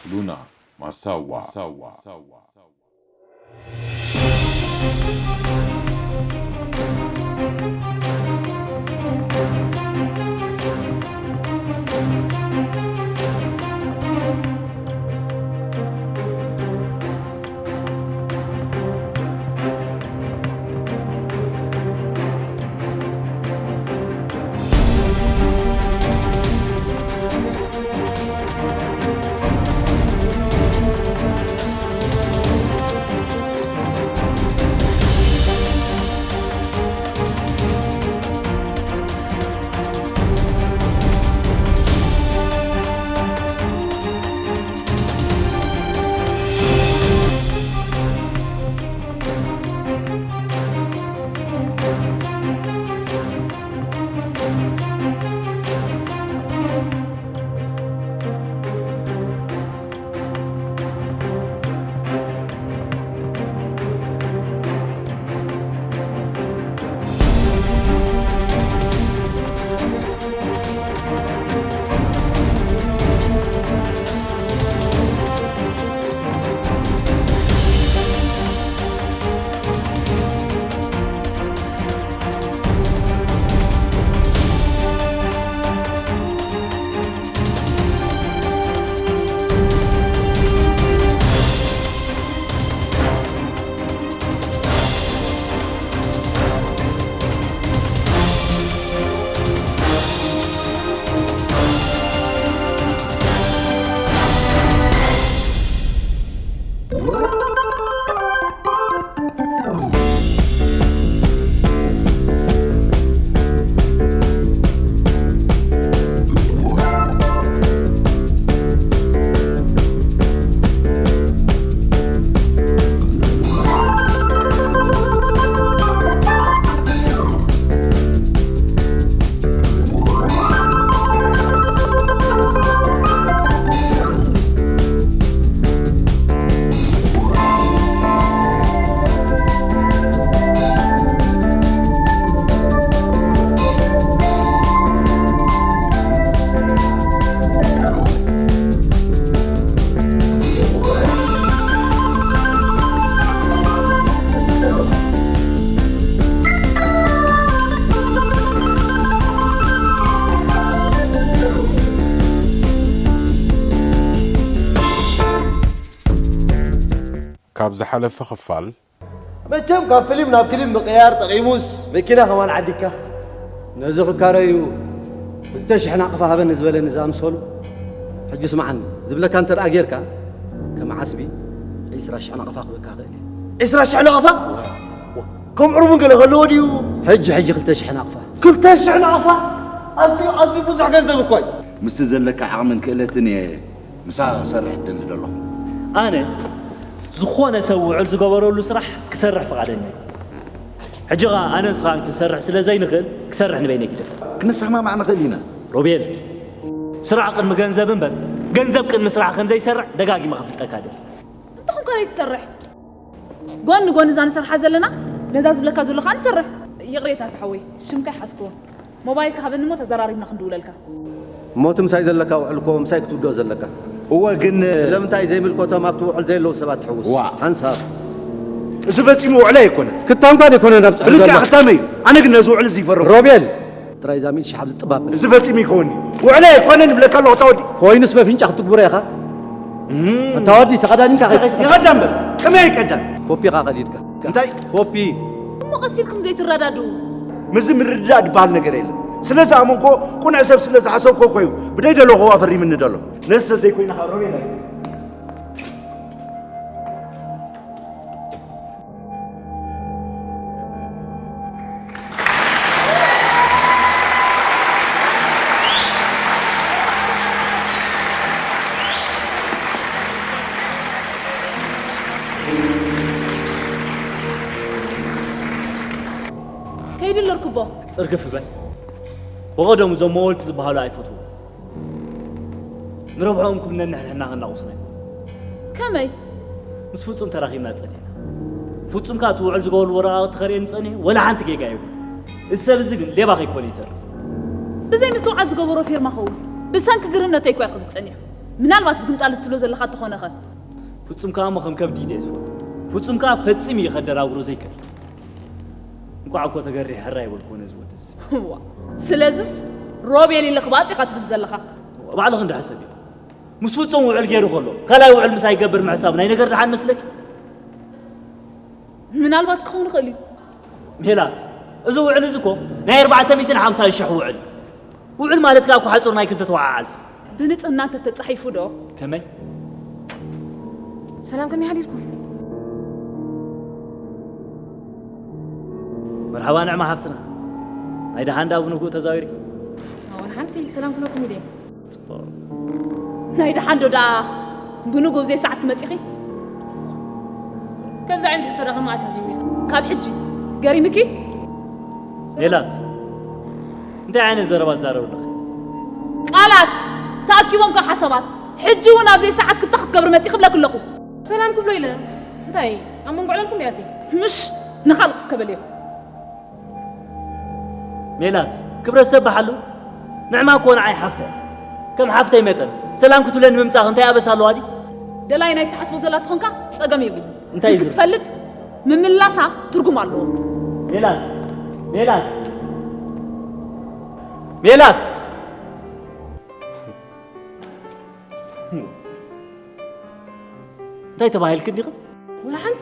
ሉና ማሳዋ። ካብ ዝሓለፈ ክፋል መቸም ካብ ፊልም ናብ ክሊፕ ምቅያር ጠቒሙስ መኪና ከማን ዓዲግካ። ነዚ ክካረዩ ክልተ ሽሕ ናቕፋ ሃበኒ ዝበለኒ ዝኣምሰሉ። ሕጂ ስምዓኒ፣ ዝብለካ እንተ ደኣ ጌርካ፣ ከም ዓስቢ ዒስራ ሽሕ ናቕፋ ክህበካ እኽእል እየ። ዒስራ ሽሕ ናቕፋ? ዋ፣ ከም ዕርቡን ገለ ከለዎ ድዩ? ሕጂ፣ ሕጂ ክልተ ሽሕ ናቕፋ። ክልተ ሽሕ ናቕፋ? ኣዝዩ፣ ኣዝዩ ብዙሕ ገንዘብ እኮ እዩ። ምስቲ ዘለካ ዓቕምን ክእለትን እየ ምሳኻ ክሰርሕ እደሊ ዘለኹ። ኣነ ዝኾነ ሰብ ውዕል ዝገበረሉ ስራሕ ክሰርሕ ፍቓደኛ እየ። ሕጂ ኸኣ ኣነ ንስኻን ክንሰርሕ ስለ ዘይንኽእል፣ ክሰርሕ ንበይነይ ግደፍ። ክንሰማማዕ ንኽእል ኢና። ሮቤል፣ ስራሕ ቅድሚ ገንዘብ እምበር፣ ገንዘብ ቅድሚ ስራሕ ከም ዘይሰርሕ ደጋጊመ ከፍልጠካ እደሊ። እንታይ ኾንካ ደይ ትሰርሕ? ጎኒ ጎኒ እዛ ንሰርሓ ዘለና፣ ነዛ ዝብለካ ዘለኹ ከኣ ንሰርሕ። ይቕሬታ ዝሓወይ፣ ሽምካ ኣይሓዝክዎን። ሞባይልካ ሃበኒ እሞ ተዘራሪብና ክንድውለልካ። እሞ እቲ ምሳይ ዘለካ ውዕል እኮ ምሳይ ክትውድኦ ዘለካ። እወ፣ ግን ስለምንታይ ዘይምልከቶም ኣብቲ ውዕል ዘየለዉ ሰባት ትሕውስ? ዋ። ሓንሳብ። እዚ ፈጺሙ ውዕለይ ኣይኮነን። ክታምካ ዘይኮነ ናብ ጽሑፍ ብልክዕ ዘሎ። ክታመይ እዩ። ኣነ ግን ነዚ ውዕል እዚ ይፈርም። ሮቤል! ጥራይ እዛ ሚእቲ ሽሕ ኣብዚ ጥባብ። እዚ ፈጺሙ ይከውንኒ። ውዕለይ ኣይኮነን እብለካ ኣለኹ፣ እታ ወዲ። ኮይኑስ በፍንጫ ክትግብሮ ኢኻ? እም። እታ ወዲ ተቐዳዲምካ ከይድ። ይቐዳ እምበር፣ ከመይ ኣይቀዳን? ኮፒኻ ቀዲድካ። እንታይ? ኮፒ። እሞ ቀስ ኢልኩም ዘይትረዳድኡ? ምስዚ ምርድዳእ ዝበሃል ነገር የለን። ስለ ዝኣመንኮ፣ ቁኑዕ ሰብ ስለ ዝሓሰብኮ እኮ እዩ ብደይ ደለኹዋ ፈሪምኒ ደሎ። ነዚ ተዘይኮይንኻ ሮቤል ኣይ- ከይዲ ኣለርኩቦ። ጽርግፍ በል። ብቐደሙ እዞም መወልቲ ዝበሃሉ ኣይፈትዎም። ንረብሕኦም ክብል ነንሕድሕድና ከናቑሱና እዩ። ከመይ? ምስ ፍጹም ተራኺብና ጸኒሕና። ፍጹም ከኣ እቲ ውዕል ዝገበሉ ወረቓቕቲ ከርእየኒ ጸኒሑ፣ ወላ ሓንቲ ጌጋ የብሉን። እዚ ሰብ እዚ ግን ሌባ ከይኮነ ይተርፍ። ብዘይ ምስትውዓል ዝገበሮ ፊርማ ኸውን። ብሰንኪ ግርህነተይ እኮ እየ ክብል ጸኒሑ። ምናልባት ብግምጣል ዝትብሎ ዘለኻ እንተኾነ ኸ? ፍጹም ከኣ እሞ ከም ከብዲ ኢደ እየ ዝፈቱ። ፍጹም ከኣ ፈጺሙ እየ ከደራጉሮ ዘይክእል። እንቋዕ እኮ ተገሪሐ ሕራይ በልኩ ነዚ ወድስ። እዋ፣ ስለዝስ ሮቤል ኢለ ክባጥ ኢኻ ትብል ዘለኻ? ባዕልኺ እንዶ ሕሰብዮ። ምስ ፍጹም ውዕል ገይሩ ከሎ፣ ካልኣይ ውዕል ምሳይ ይገብር ምሕሳብ ናይ ነገር ደሓን መስለኪ? ምናልባት ክኸውን ይኽእል እዩ። ሜላት፣ እዚ ውዕል እዚ እኮ ናይ ኣርባዕተ ሚእትን ሓምሳን ሽሕ ውዕል እዩ። ውዕል ማለት ከኣ እኮ ሓጹር ናይ ክልተ ተወዓዓልቲ። ብንጽህና እንተተጻሒፉ ዶ? ከመይ? ሰላም፣ ከመይ ሓዲርኩም? መርሓባ ንዕማ ሓፍትና። ናይ ደሓን ዳ ብንጉእ ተዛዊርኪ? ኣወን ሓንቲ ሰላም ክብለኩም ኢለ። ጽቡቕ። ናይ ደሓን ዶ ደኣ ብንጉእ ብዘይ ሰዓት ክመጺኺ? ከምዚ ዓይነት ሕቶ ዳ ካብ መዓስ ጀሚርካ? ካብ ሕጂ። ገሪምኪ? ሜላት፣ እንታይ ዓይነት ዘረባ ትዛረቢ ኣለኺ? ቃላት ተኣኪቦም ካብ ሓሳባት። ሕጂ እውን ኣብዘይ ሰዓት ክታ ክትገብሪ መጺኺ እብለኪ ኣለኹ። ሰላም ክብሎ ኢለ። እንታይ ኣብ መንጎ ዕላልኩም ድያ እትይ? ምሽ ንኻልእ ክስከበልዮ። ሜላት፣ ክብረት ሰብ በሓሉ። ንዕማ እኮ ንዓይ ሓፍተይ። ከም ሓፍተይ መጠን ሰላም ክትብለኒ ምምጻእኺ እንታይ ኣበሳ ኣለዋ ድዩ? ደላይ ናይ ትሓስቦ ዘላ ተኾንካ ጸገም የብሉ። እንታይ እዩ ዝብል? ክትፈልጥ ምምላሳ ትርጉም ኣለዎ። ሜላት፣ ሜላት፣ ሜላት። እንታይ ተባሂልክ እንዲኺ? ወላ ሓንቲ።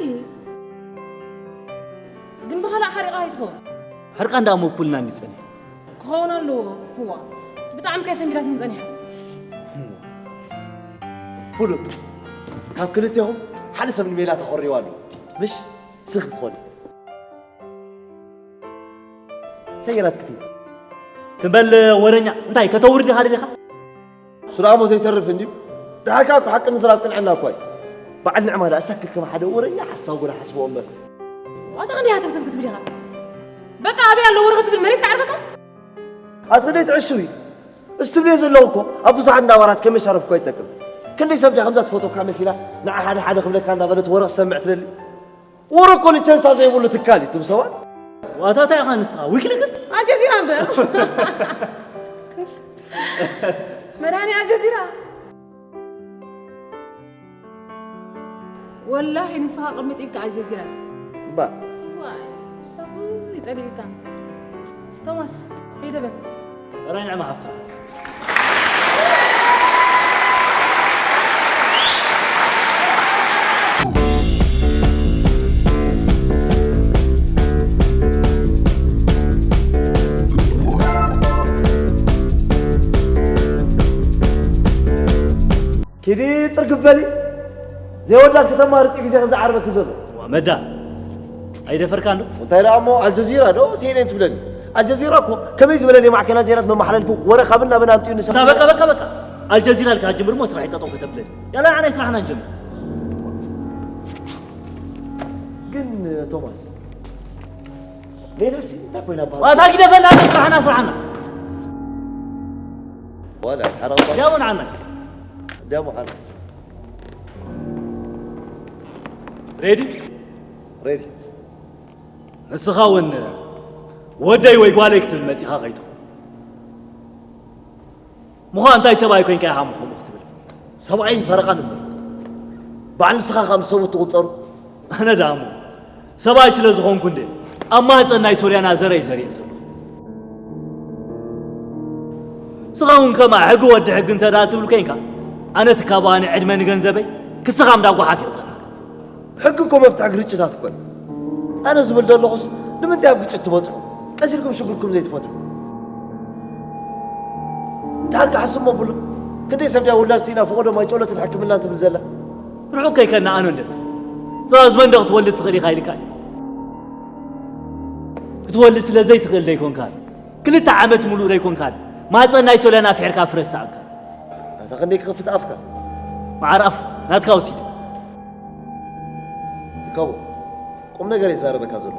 ግን ብኻልእ ሓሪቓ ኣይትኸውን። ሕርቃን ደኣ መብኩልና እንዲ ጸኒሑ። ክኸውን ኣለዎ። እዋ። ብጣዕሚ ከይሰንቢዳትኒ ጸኒሓ። ፍሉጥ። ካብ ክልቴኹም ሓደ ሰብ ንሜላ ተኾሪዋ ኣሎ። ምሽ? ስኺ ትኾኒ። እንታይ ገይራትክቲ? ትበል ወረኛ። እንታይ ከተውርድ ኢኻ ደሊኻ? እሱ ደኣ እሞ ዘይተርፍ እንድዩ። ደሓር ከኣ እኮ ሓቂ ምዝራብ ቅንዕና እኮ እዩ። በዓል ንዕማ ደኣ እሳክል ከም ሓደ ወረኛ ሓሳብ ጎዳ ሓስቦ እምበር። ዋታ ክንደይ ሃተፍተፍ ክትብል ኢኻ? በቃ ኣበይ ኣሎ ወረ ክትብል መሬት ክዓርበካ? ኣቲ ክንደይ ትዕሽዊ? እዚ ትብልዮ ዘለኹ እኮ ኣብ ብዙሓት ናባራት ከም መሻረፍ እኮ ይጠቅም። ክንደይ ሰብ ድያ ከምዛ ትፈትወካ መሲላ ንዓ ሓደ ሓደ ክብለካ እንዳበለት ወረ ክሰምዕ ትደሊ? ወረ እኮ ሊቸንሳ ዘይብሉ ትካል እዩ፣ እትም ሰባት። ዋታ እንታይ ኢኻ ንስኻ? ዊኪሊክስ? ኣልጀዚራ እምበር። መድሃኒ ኣልጀዚራ። ወላሂ ንስኻ ቅምጥ ኢልካ ኣልጀዚራ። እባ። እዋይ፣ ይጸሊእካ። ቶማስ፣ ከይደ በል። ራይ ንዕማ ሃብታ። ኪዲ ጥርግፍ በሊ። ዘይወዳት ከተማርጺ ግዜ ክዝዓርበኪ ዘሎ። ዋ፣ መዳ። ኣይደፈርካን ዶ? እንታይ ደኣ እሞ ኣልጀዚራ ዶ ሲኤንኤን ትብለኒ? ኣልጀዚራ እኮ ከመይ ዝበለ ናይ ማዕከናት ዜናት መመሓላለፊ ወረ ካብን ናብን ኣምጺኡ ንሰብ። በቃ፣ በቃ፣ በቃ። ኣልጀዚራ ኢልካ ጀምር እሞ ስራሕ ይጠጠው ከተብለኒ። ያላ፣ ኣነ ስራሕና ንጀምር። ግን ቶማስ፣ ሜላሲ እንታይ ኮይና በሃልኩ? ዋታ ግደፈና፣ ስራሕና፣ ስራሕና። ዋላ ሓራም ባል። ያው ንዓና። ደሞ ሓራም። ሬዲ? ሬዲ። ንስኻ እውን ወደይ ወይ ጓለይ ክትብል መጺኻ ከይትኹን። ምዃን እንታይ ሰብኣይ ኮይንካ ኢኻ እሞ ከምኡ ክትብል? ሰብኣይን ፈረቓን እምበር። በዓል ንስኻ ከኣ ምስ ሰብኡት ትቑጸሩ? ኣነ ደኣ እሞ ሰብኣይ ስለ ዝኾንኩ እንደ ኣብ ማህጸን ናይ ሶልያና ዘረይ ዘሪኤ ዘለኹ። ንስኻ እውን ከምኣ ሕጊ ወዲ ሕጊ እንተ ደኣ ትብል ኮይንካ፣ ኣነ እቲ ካብ ኣነ ዕድመ ንገንዘበይ ክስኻ እንዳ ጓሓፍ እየ ክጸንሓካ። ሕጊ እኮ መፍትሒ ግርጭታት እኮ እዩ። ኣነ ዝብል ዘለኹስ ንምንታይ ኣብ ግጭት ትበጽሑ? ቀስ ኢልኩም ሽግርኩም ዘይትፈትሑ? ደሓር ክሓስብ መብሉ። ክንደይ ሰብ ድያ ውላድ ስኢና ፈቐዶ ማይ ጨሎትን ሕክምናን ትብል ዘላ? ርሑቕ ከይከና ኣነ እንደ እዛ ዝመንደ ክትወልድ ትኽእል ኢኻ ኢልካ እዩ። ክትወልድ ስለ ዘይትኽእል ደይኮንካ። ክልተ ዓመት ምሉእ ደይኮንካ። ማህጸን ናይ ሶልያና ኣፍሒርካ ፍረ ዝሰኣንካ። ኣታ ክንደይ ክኸፍት ኣፍካ። መዓር ኣፉ ናትካ ወሲደ። ትካቦ፣ ቁም ነገር ይዛረበካ ዘሎ።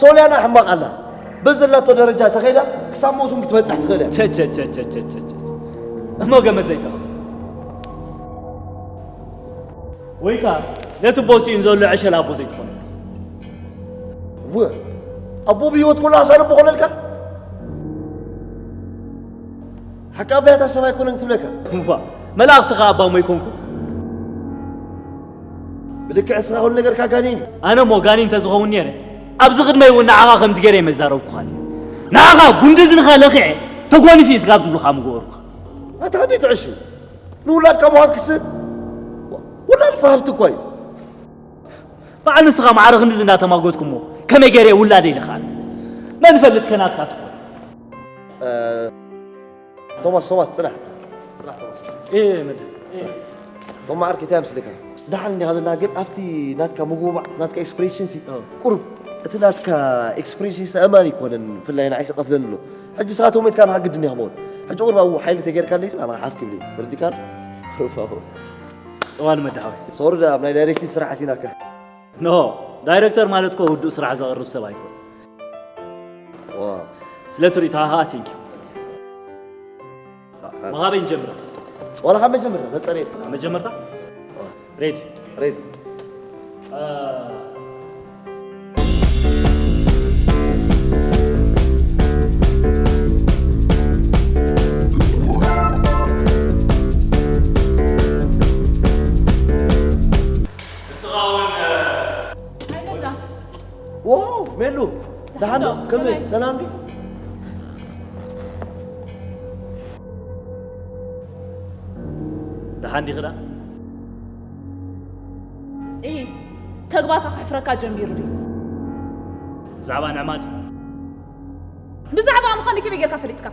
ሶልያና ሕማቕ ኣላ። በዚ ዘላቶ ደረጃ ተኸይዳ ክሳብ ሞት እውን ክትበጽሕ ትኽእል እያ። ቸቸቸቸቸቸቸ። እሞ ገመድ ዘይጠቕም። ወይ ከኣ ነቲ ኣቦ ስኢኑ ዘሎ ዕሸል ኣቦ ዘይትኾን። እወ፣ ኣቦ ብህይወት ከሎ ኣሳልቦ ኮነልካ? ሓቂ ኣባያታ ሰብ ኣይኮነን ትብለካ። እምባ፣ መላእኽቲ ኸኣ ኣባሞ ኣይኮንኩ። ብልክዕ እስኻ ኩሉ ነገርካ ጋኔን እዩ። ኣነ እሞ ጋኔን እንተዝኸውን ነይረ፣ ኣብዚ ቅድመይ እውን ንዓኻ ከምዚ ገይረ መዛረብኩኻ ነይረ። ንዓኻ ጉንዲ እዝንኻ ለኺዐ፣ ተጓኒፊ እስካብ ዝብሉኻ ምገበርኩ። ኣታ እንዴት ዕሹ? ንውላድካ ምዃን ክስብ? ውላድ እኮ ሃብቲ እኮ እዩ። በዓል ንስኻ ማዕረ ክንድዚ እንዳተማጎትኩ እሞ ከመይ ገይረ ውላደይ ልኽኣል? መን ይፈልጥ ከናትካ ትኾን? እ፣ ቶማስ፣ ቶማስ፣ ጽናሕ። ጽናሕ፣ ቶማስ። እ፣ መድሃ። እ። ቶም ዓርከይ እንታይ ምስልካ? ደሓን እንዲኻ ዘለኻ፣ ግን ኣብቲ ናትካ ምጉብባዕ፣ ናትካ ኤክስፕሬሽን ሲ፣ ኦ። ቁሩብ እቲ ናትካ ኤክስፕሬሽን ሲ ኣማኒ ኣይኮነን፣ ብፍላይ ንዓይ ሲ ቀትለኒ ኣሎ። ሕጂ ንስኻ ቶም ኢልካ ንኻ ግድን ኢኻ ሞት። ሕጂ ቁሩብ ኣብኡ ሓይሊ ተገይርካለይ፣ ንስኻ ሓፍ ክብል እዩ። ተረዲእካኒ? ቁሩብ ኣብኡ። እዋን መድሃዊ። ሶሪ፣ ዳ ኣብ ናይ ዳይሬክቲንግ ስራሓት ኢናካ። ኖ፣ ዳይሬክተር ማለት እኮ ውዱእ ስራሕ ዘቕርብ ሰብ ኣይኮን። ዋ። ስለ ትርኢትኻ ኸኣ ቴንኪ። መኻበይ ንጀምር? ዋላ ካብ መጀመርታ ተጸረየት። ካብ መጀመርታ? ዋ። ሬዲ። ሬዲ። አ፣ ንስኻ እውን፣ እ፣ ኣይመጣ። ዋው፣ ሜሉ፣ ደሓን ዶ? ደሓን ዶ? ከመይ? ከመይ? ሰላም ድዩ? ደሓን ዲኺ ደኣ? እሂ፣ ተግባርካ ከሕፍረካ ጀሚሩ ድዩ? ብዛዕባ ንዕማድ? ብዛዕባ ምዃኑ ከመይ ጌርካ ፈሊጥካ?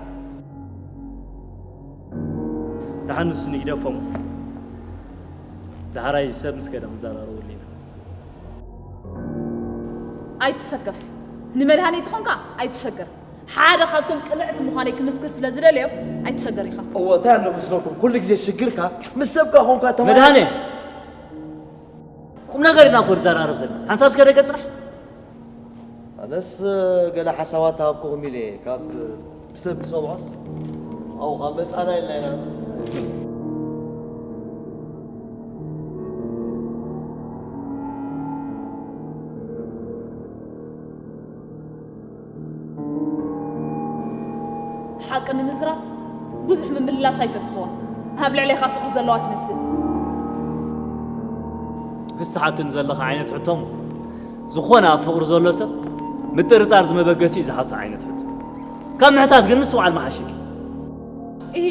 ደሓን ንሱ ንግደፎም። ዳሕራይ ሰብ ምስ ከደ ክንዘራረበሉ ኢና። ኣይትሰከፍ። ንመድሃኒት ተኾንካ ኣይትሸገር። ሓደ ካብቶም ቅንዕቲ ምዃነይ ክምስክር ስለ ዝደለዮ ኣይትሸገር ኢኻ። እወ፣ እንታይ ኣሎ መስለኩም? ኩሉ ግዜ ሽግርካ ምስ ሰብካ ኾንካ ተማ- መድሃኔ! ቁም ነገር ኢና እኮ ንዘራረብ ዘለና። ሓንሳብ እስከ ደገ ጽናሕ። ኣነስ ገለ ሓሳባት ተሃብኩኹም ኢለ እየ፣ ካብ ብሰብ ዝሰምዖስ ኣብኡ ካብ መጻና ኢልና ኢና። ሓቂ ንምዝራብ ብዙሕ ምምልላስ ኣይፈትኹዎን። ኣብ ልዕሌኻ ፍቕሪ ዘለዋ ትመስል። ንስኻ ትሓትኒ ዘለኻ ዓይነት ሕቶ እሞ፣ ዝኾነ ኣብ ፍቕሪ ዘሎ ሰብ ምጥርጣር ዝመበገሲ እዩ ዝሓቶ ዓይነት ሕቶ። ካብ ምሕታት ግን ምስትውዓል ምሓሸኪ። እሂ፣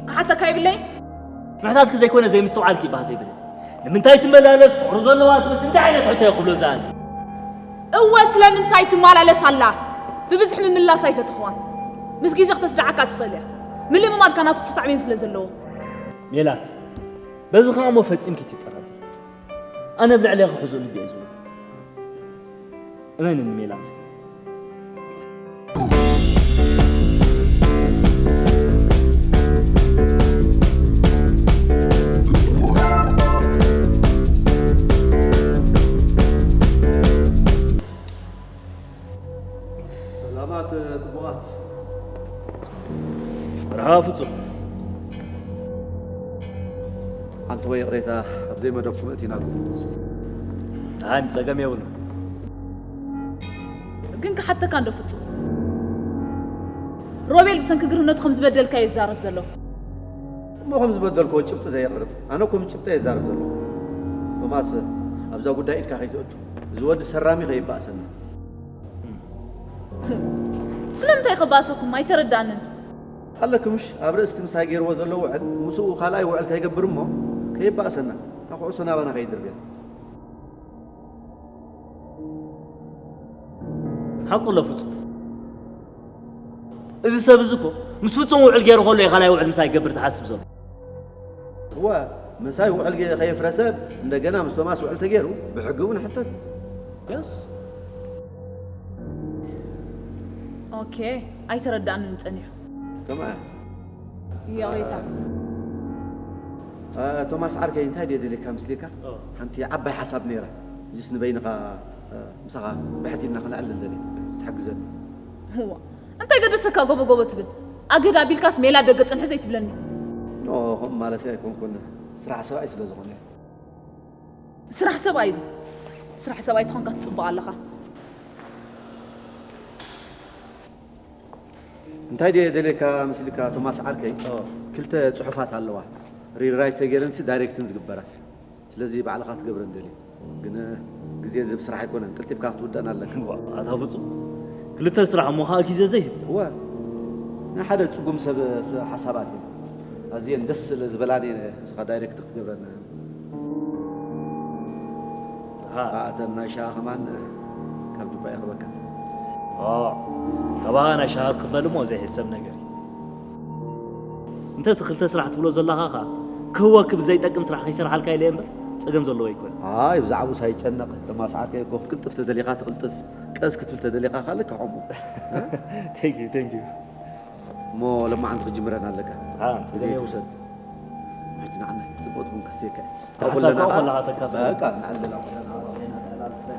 ክሓተካ ይብለይ? ምሕታትኪ ዘይኮነ ዘይምስትውዓልኪ ይበሃል ዘይብለይ። ንምንታይ ትመላለስ ፍቕሪ ዘለዋ ትመስል እንታይ ዓይነት ሕቶ እየ ክብሎ ዝኣል? እወ፣ ስለምንታይ ትመላለስ ኣላ? ብብዝሒ ምምላስ ኣይፈተኽዋን። ምስ ግዜ ክተስድዓካ ትኽእል እያ። ምልምማድካ ናቱ ክፉእ ሳዕቤን ስለ ዘለዎ። ሜላት፣ በዚ ኸኣ እሞ ፈጺምኪ ትጠራጠሪ። ኣነ ኣብ ልዕሌኺ ሕዙእ ልቢ እየ ዝብሎ። እመንኒ ሜላት። ሰላማት ጽቡቓት። መርሓባ ፍጹም። ሓንቲ ወይ ይቕሬታ ኣብ ዘይመደብኩም እቲናኩም። ደሓን ጸገም የብሉን። ግን ክሓተካ እንዶ ፍጹም። ሮቤል ብሰንኪ ግርህነቱ ከም ዝበደልካ ይዛረብ ዘሎ። እሞ ከም ዝበደልክዎ ጭብጢ ዘየቕርብ። ኣነ እኮ ምስ ጭብጢ እየ ዝዛረብ ዘለኹ። ቶማስ፣ ኣብዛ ጉዳይ ኢድካ ከይትእቱ። እዚ ወዲ ሰራሚ ከይባእሰና። ስለምንታይ ከባእሰኩም ኣይተረዳእንን። ኣለኪ ምሽ፣ ኣብ ርእስቲ ምሳይ ገይርዎ ዘሎ ውዕል፣ ምስኡ ካልኣይ ውዕል ከይገብር እሞ ከይባእሰና። እታ ኩዕሶ ናባና ከይድርብያ። ሓቁ ኣሎ ፍጹም። እዚ ሰብ እዚ እኮ ምስ ፍጹም ውዕል ገይሩ ከሎ እዩ ካልኣይ ውዕል ምሳይ ክገብር ዝሓስብ ዘሎ። እወ፣ ምሳይ ውዕል ገ-፣ ከየፍረሰ እንደገና ምስ ቶማስ ውዕል ተገይሩ ብሕጊ እውን ሕተት። የስ። ኦኬ፣ ኣይተረዳእንን ጸኒሑ። ከምኣ። ይቕሬታ። እ፣ ቶማስ ዓርከይ፣ እንታይ ድየ ደልየካ ምስልካ? ኦ። ሓንቲ ዓባይ ሓሳብ ነይራ። እዚስ ንበይንኻ፣ እ፣ ምሳኻ ብሕት ኢልና ክነዕልል ደልየ። ትሕግዘኒ። እዋ፣ እንታይ ገደሰካ ጎቦ ጎቦ ትብል? ኣገዳ ኣቢልካስ ሜላ ደገ ጽንሒ ዘይትብለኒ። ኖ፣ ከምኡ ማለተይ ኣይኮንኩን። ስራሕ ሰብኣይ ስለ ዝኾነ። ስራሕ ሰብኣይ ኢሉ። ስራሕ ሰብኣይ ተኾንካ ትጽብቕ ኣለኻ። እንታይ ድየ ደልየካ መስልካ ቶማስ ዓርከይ? ክልተ ጽሑፋት ኣለዋ፣ ሪራይት ተገይረንሲ ዳይሬክትን ዝግበራ። ስለዚ ባዕልኻ ክትገብረን ደልየ። ግን ግዜ ዝህብ ስራሕ ኣይኮነን፣ ቀልጢፍካ ክትውደኣን ኣለካ። ኣታ ፍጹም፣ ክልተ ስራሕ እሞ ኸኣ ግዜ ዘይህብ። እወ፣ ናይ ሓደ ጽጉም ሰብ ሓሳባት እየ። ኣዝየን ደስ ስለ ዝበላኒ ንስኻ ዳይሬክት ክትገብረን። ኣተን ናይ ሻሂ ከማን ካብ ጁባ ይረኽበካ። ካባኻ ናይ ሻሂ ክቕበል እሞ ዘይሕሰብ ነገር እዩ። እንተ እቲ ክልተ ስራሕ ትብሎ ዘለኻ ኸኣ ክህወ ክብል ዘይጠቅም ስራሕ ከይሰርሓልካ ኢለ እምበር ጸገም ዘለዎ ኣይኮነን። ኣይ ብዛዕባኡስ ኣይጨነቕ፣ ቶማስ ዓርከይ እኮ ክትቅልጥፍ ተደሊኻ ትቕልጥፍ፣ ቀስ ክትብል ተደሊኻ ካልእ ከምኡ። Thank you, thank you. እሞ ለማዓንቲ ክጅምረን ኣለካ። ኣዎ፣ ግዜ ጸገም ይውሰድ። ሕጂ ንዓና ጽቡቕ ትኹን ከስተየካ። ሓሳብካ ከለኻ ተካፍል። በቃ ንዓለና ኩለና።